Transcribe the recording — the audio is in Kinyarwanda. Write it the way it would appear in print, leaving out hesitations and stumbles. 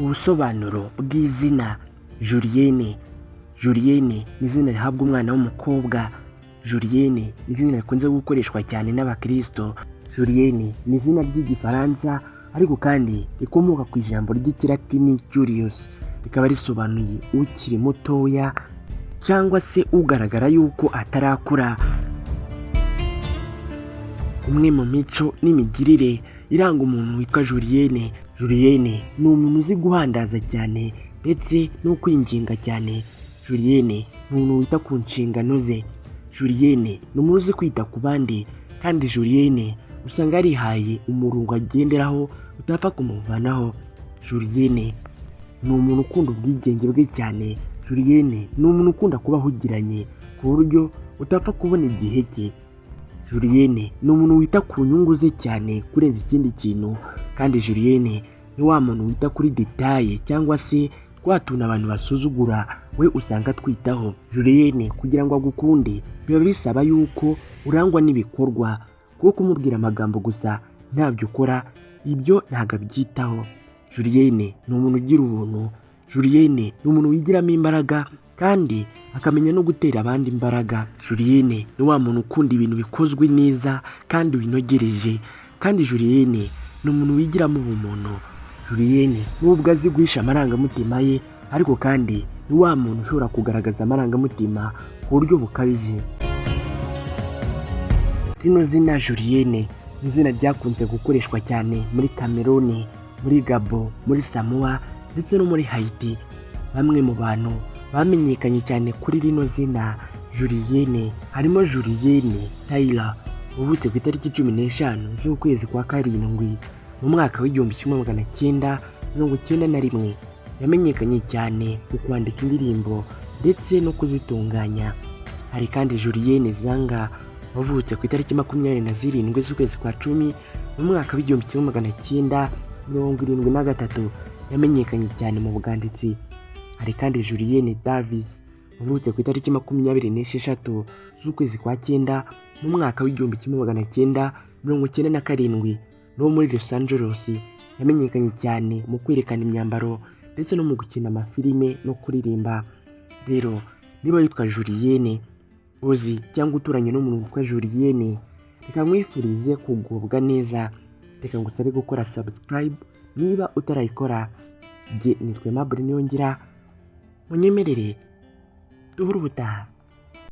Ubusobanuro bw'izina Julienne. Julienne ni izina rihabwa umwana w'umukobwa. Julienne ni izina rikunze gukoreshwa cyane n'abakristo. Julienne ni izina ry'Igifaransa, ariko kandi rikomoka ku ijambo ry'Ikilatini Julius, rikaba risobanuye ukiri mutoya cyangwa se ugaragara yuko atarakura. Umwe mu mico n'imigirire iranga umuntu witwa Julienne: Julienne ni umuntu uzi guhandaza cyane ndetse no kwinginga cyane. Julienne ni umuntu wita ku nshingano ze. Julienne ni umuntu uzi kwita ku bandi, kandi Julienne usanga yarihaye umurongo agenderaho utapfa kumuvanaho. Julienne ni umuntu ukunda ubwigenge bwe cyane. Julienne ni umuntu ukunda kuba ahugiranye ku buryo utapfa kubona igihe cye. Julienne ni umuntu wita ku nyungu ze cyane kurenza ikindi kintu, kandi Julienne ni wa muntu wita kuri détails cyangwa se twa tuntu abantu basuzugura, we usanga atwitaho. Julienne kugira ngo agukunde biba bisaba yuko urangwa n'ibikorwa, kuko kumubwira amagambo gusa ntabyo ukora, ibyo ntabwo abyitaho. Julienne ni umuntu ugira ubuntu. Julienne ni umuntu wigiramo imbaraga kandi akamenya no gutera abandi imbaraga. Julienne ni wa muntu ukunda ibintu bikozwe neza kandi winogereje, kandi Julienne ni umuntu wigiramo ubumuntu. Julienne nubwo azi guhisha amarangamutima ye, ariko kandi ni wa muntu ushobora kugaragaza amarangamutima ku buryo bukabije. Rino zina Julienne ni izina ryakunze gukoreshwa cyane muri Cameroon, muri Gabon, muri Samoa ndetse no muri Haiti. Bamwe mu bantu bamenyekanye cyane kuri rino zina Julienne harimo Julienne Taylor, wavutse ku itariki 15 z'ukwezi kwa karindwi mu mwaka w'1991. Yamenyekanye cyane mu kwandika indirimbo ndetse no kuzitunganya. Hari kandi Julienne Zanga, wavutse ku itariki 27 z'ukwezi kwa 10 mu mwaka w'1973, yamenyekanye cyane mu bwanditsi. Hari kandi Julienne Davis, wavutse ku itariki 26 z'ukwezi kwa cyenda mu mwaka w'1997, no muri Los Angeles, yamenyekanye cyane mu kwerekana imyambaro ndetse no mu gukina amafilime no kuririmba. Rero niba witwa Julienne, uzi cyangwa uturanye n'umuntu witwa Julienne, reka nkwifurize kugubwa neza. Reka ngusabe gukora subscribe niba utarayikora. Jye nitwa Aimable Niyongira, munyemerere duhure ubutaha.